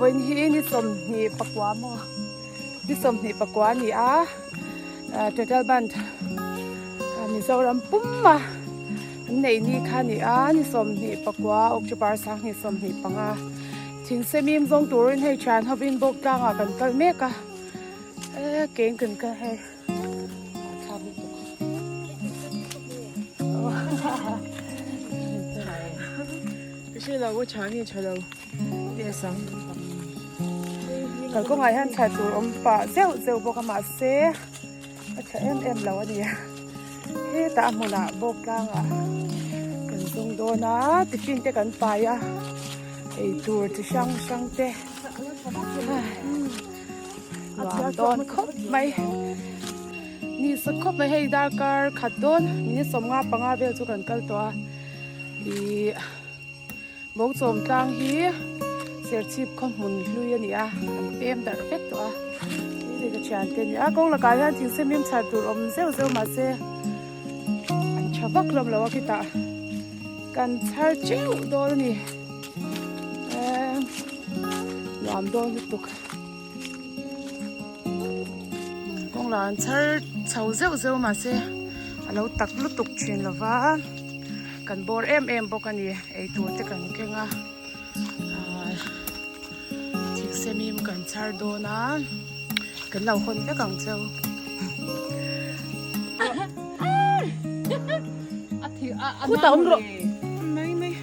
Vawiin hi ni 24 maw ni 24 a ni a total band Mizoram pum a an neih ni kha a ni a ni 24 October 2025 thingsemim zawng turin hei thian hovin bawk tlangah kan kal mek a e keng kan kal hei. Kalkawngah hian thla tur awm pah zeuh zeuh bawk a mahse a tha em em lo a ni hetah a hmunah bawk tlangah kan zawng dawn a tiffin te kan pai a eitur chi hrang hrang te. Nuam dawn khawp mai ni sawt khawp mai hei darkar khat dawn minute 55 vel chu kan kal tawh a ih bawngchawm tlang hi serchhip khaw hmun hlui a ni a an pem darh vek tawh a hei ka thian te a ni a kawng lakah hian thing semim chhar tur awm zeuh zeuh mahse an tha vak hlawm lo a khitah kan chhar teuh dawn a ni eee nuam dawn lutuk. Kawng lah an chhar chho zeuh zeuh mahse a lo tak lutuk thin lo va kan bawr em em bawk a ni eitur te kan keng a ahh thingsemim kan chhar dawn a kan lo hawn vek ang cheu. Khutah awm rawh mai mai.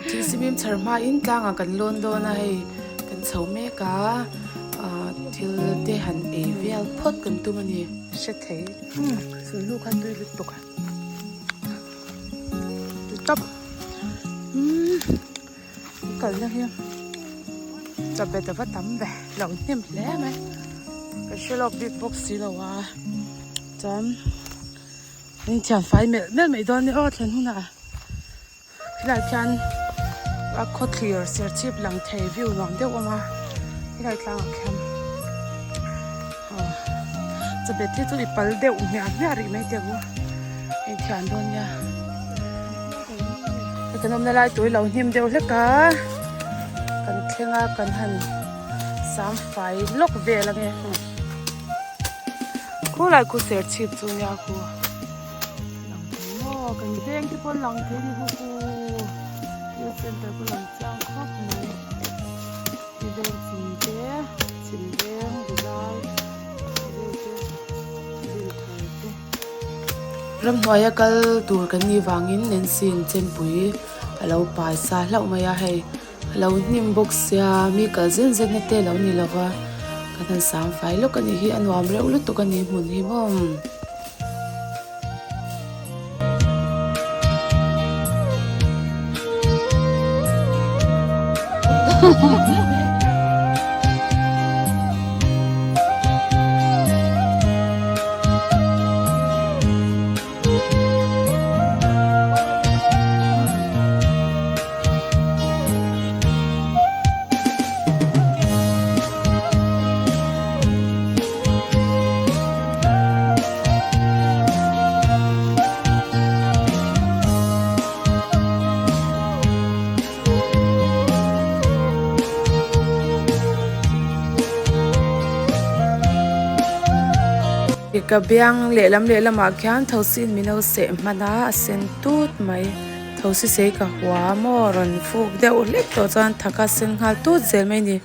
Thingsimim chhar hmain tlangah kan lawn dawn a hei kan chho mek a ah thil te han ei vel phawt kan tum a ni. Hre thei sulhnu kha tui lutuk a. Tap umm kalna hi chawhmeh a va tam ve lo hnem hle mai ka hre lawk bik bawk si lo a chuan in thian fai melh melh mai dawn nia aw thlen hunah helai khian a khawthlir serchhip lang thei view nuam deuh a awm a helai tlangah khian aw chawhmeh te chu i pal deuh hmiah hmiah rih mai teh ang u hei thian dawn nia hei kan awmna lai tur hi lo hnim deuh hlek a kan thleng a kan han sam fai lawk vel ange khulai khu serchhip chu nia khu. Lang thei maw kan veng te pawn lang thei ni bawk u youth center pawh lang chiang khawp mai i veng chhim te chhim veng bazar vel te dinthar te. Ramhnuaia kal tur kan nih vangin Nancy in chempui a lo pai sa hlauh mai a hei a lo hnim bawk sia mi kal zen zen na te a lo ni lova kan han sang fai lawk a nih hi a nuam reuh lutuk a ni hmun hi maw. Ka biang lehlam lehlamah khian thosi in min lo seh hman a a sen tut mai thosi sei ka hua maw rawn fuk deuh hlek tawh chuan thak a sen nghal tut zel mai a ni.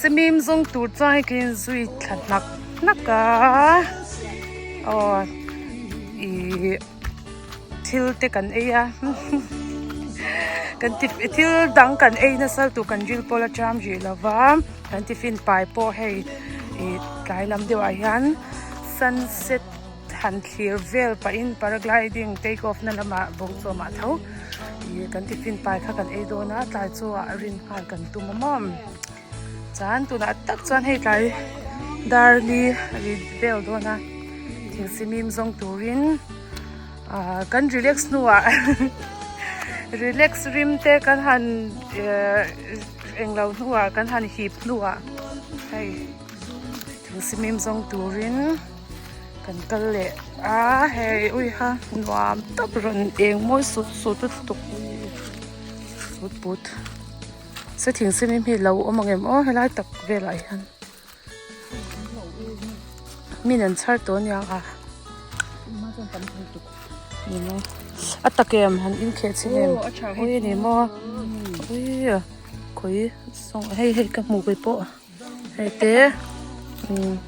Thingsimim zawng tur chuan hei ka inzui thla hnak hnak a aw ih thil te kan ei a kan ti thil dang kan ei nasa lutuk kan ril pawh la ṭam rih lo va kan tiffin pai pawh hei ih tlai lam deuh ah hian sunset han thlir vel pahin paragliding take off na lamah bawngchawmah tho ih kan tiffin pai kha kan ei dawn a tlai chu ah rin nghal kan tum a maw chuan tunah tak chuan hei tlai dar li a ri vel dawn a thingsimim zawng turin ah kan relax hnuah relax rim te kan han eh englo hnuah kan han hip hnuah hei thingsimim zawng turin. Kan kal leh a hei ui ha nuam tak rawn eng mawi sut sut lutuk sut put se thing sen hi lo awm ang em aw helai tak velah hian min an chhar tawh aniang a ni maw a tak em han inkheh chhin em ui ni maw ui khawi sawng hei hei ka hmuh ve pawh. Hei te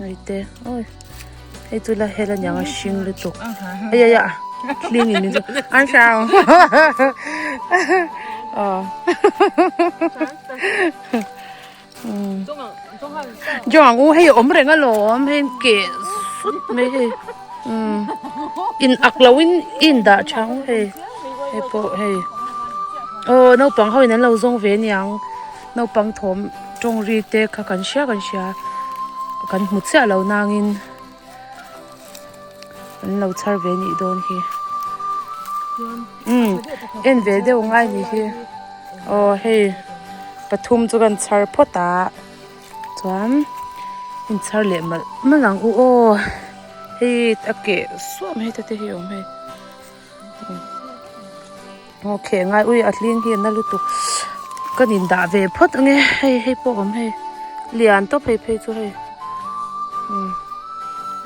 hei te awi hei chu la hel aniang a hring lutuk ai ai a hling in chu an hrang aw jawng ang u hei a awm reng alawm hei an keh sut mai hei in ak lo in in dah tha ang hei hei pawh hei aw naupang ho in an lo zawng ve aniang. Naupang thawm tawng ri te kha kan hria kan hria kan hmu chiah lo nangin an lo chhar ve nih dawn hi umm en ve deuh ngai ni hi aw hei pathum chu kan chhar phawt a chuan in chhar leh malh malh ang u aw hei a keh suam hei te te hi a awm hei. Aw kheh ngai ui a hling hi a na lutuk ka nin dah ve phawt ang e hei hei pawh a awm hei lian tawp hei phei chu hei umm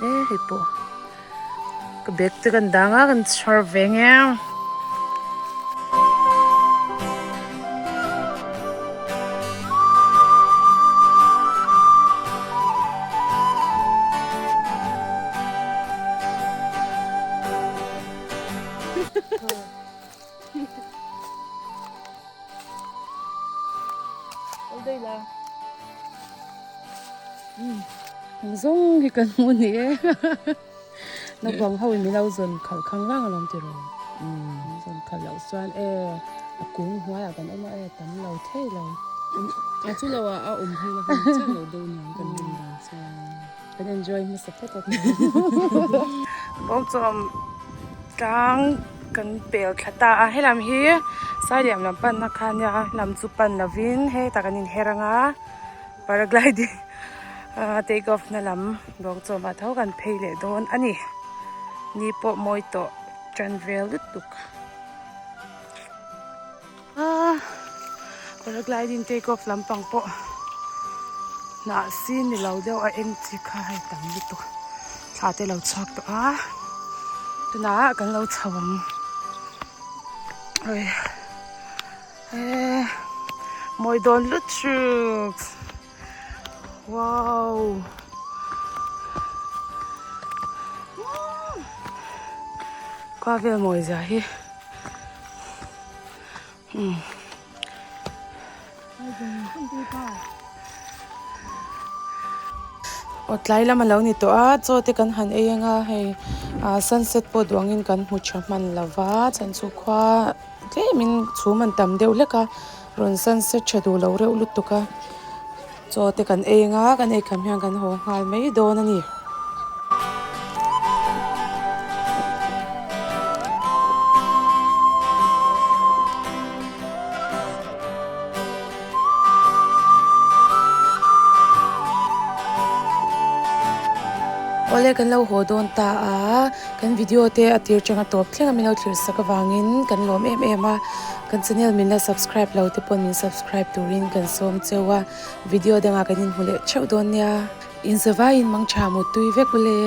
e hei pawh ka bag te kan dang a kan chhar ve ang e. Zawng hi kan hmu ni e naupang ho in min lo zawn khalh khang vang alawm ti rawh min zawn khalh loh chuan e a kung hnuaiah kan awm a e tam lo thei lo a chu lo ah a awm hmel a hmu chiah lo deuh niang kan rin dan chuan. Kan enjoy hmasa phawt a Bawngchawm tlang kan pel thla ta a helam hi Sailiam lam panna kha ania lam chu pan lovin hetah kan inher anga paragliding ah take off na lam Bawngchawm ah tho kan phei leh dawn a ni ni pawh mawi tawh tan vel lutuk ah paragliding take off lampang pawh hnah sin ni lo deuh a eng chi kha hei tam lutuk thla te lo chhuak tawh a tunah kan lo chho ang ui eh mawi dawn lutuk wow. Khua vel mawi zia hi. Aw tlai lam a lo ni tawh a chaw te kan han ei anga hei ah sunset pawh duh angin kan hmu tha hman lo va chhan chu khua tlemin chhum an tam deuh hlek a rawn sunset tha duh lo reuh lutuk a chaw te kan ei anga kan ei kham hian kan haw nghal mai dawn a ni. Awle kan lo haw dawn ta a kan video te a tir tang a tawp thleng a min lo thlir sak avangin kan lawm em em a kan channel min la subscribe lo te pawn min subscribe turin kan sawm cheu a video dangah kan inhmu leh theuh dawn nia. Inzavaiin mangtha mutui vek ule.